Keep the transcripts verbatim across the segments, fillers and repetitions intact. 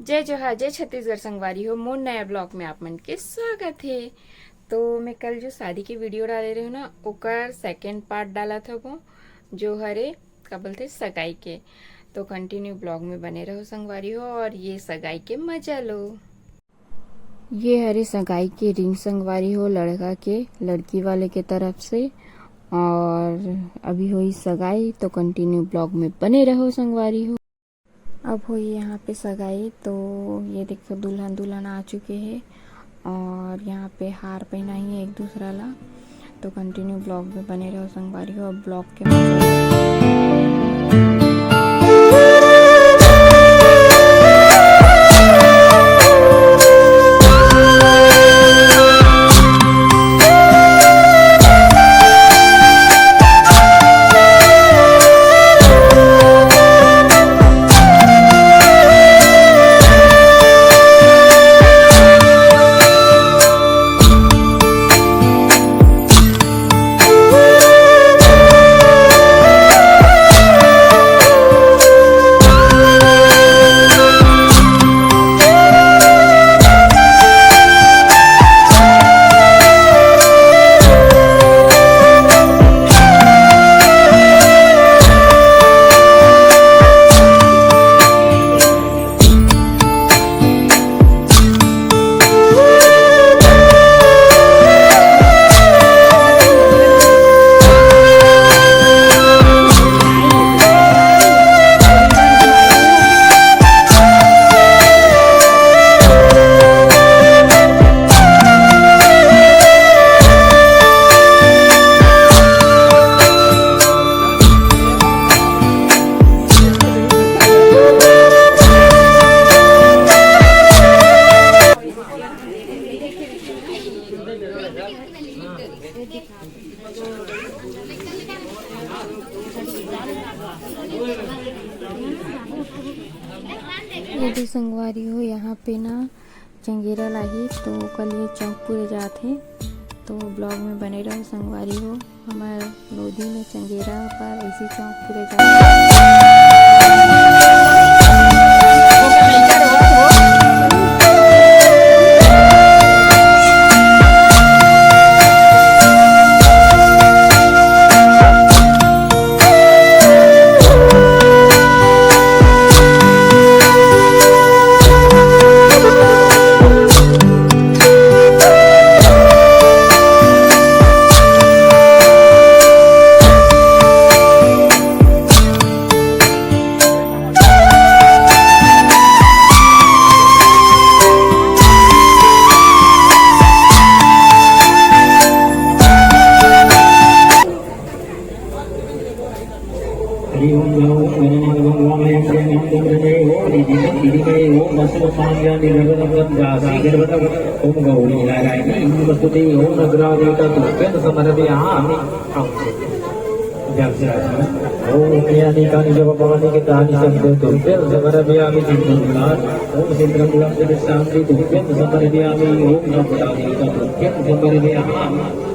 जय जोहार, जय छत्तीसगढ़ संगवारी हो, मोर नया ब्लॉग में आप मन के स्वागत हे। तो मैं कल जो शादी के वीडियो डाले रहे हूँ ना, ओकर सेकंड पार्ट डालत हबो, जो हरे का बोलते सगाई के। तो कंटिन्यू ब्लॉग में बने रहो संगवारी हो, और ये सगाई के मजा लो। ये हरे सगाई के रिंग संगवारी हो, लड़का के लड़की वाले के तरफ से। और अभी होई सगाई, तो कंटिन्यू ब्लॉग में बने रहो संगवारी हो। अब होई यहाँ पे सगाई, तो ये देखो दुल्हन दुल्हन आ चुके हैं और यहाँ पे हार पहनाई है एक दूसरा ला। तो कंटिन्यू ब्लॉग में बने रहो संगवारी हो। अब ब्लॉग के मजे ये भी संगवारी हो, यहाँ पे ना चंगेरा लाही, तो ओकर लिए चौक पूरे जात हे। तो ब्लॉग में बने रहो संगवारी हो। हमर लोधी में चंगेरा पर ऐसी चौक पूरे जात हे। हरि ओम नमो नमः भगवान श्री रामचंद्र जय ओम। ओम गौरी नारायणी नमस्तुते। ओम नगरा देवता तुभ्यं समर्पयामि। ओम यानि कानि जपमाने तानि शब्द तुभ्यं समर्पयामि। सिंदूरान ओम सिंदूरम शांति तुभ्यं समर्पयामि। ओम नगरा देवता तुभ्यं समर्पयामि।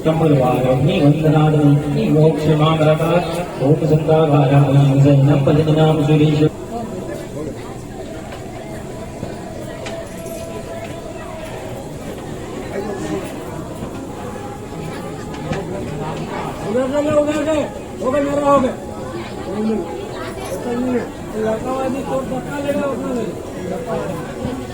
कमलवारं निवन्दनादं मोक्षमामरकात्। ॐ सन्ताकारां सैनपलिनां सुरेश। उधर से लो, उधर से। हो गया, मेरा हो गया। लड़का वाली तो धक्का लेगा, उतना ले।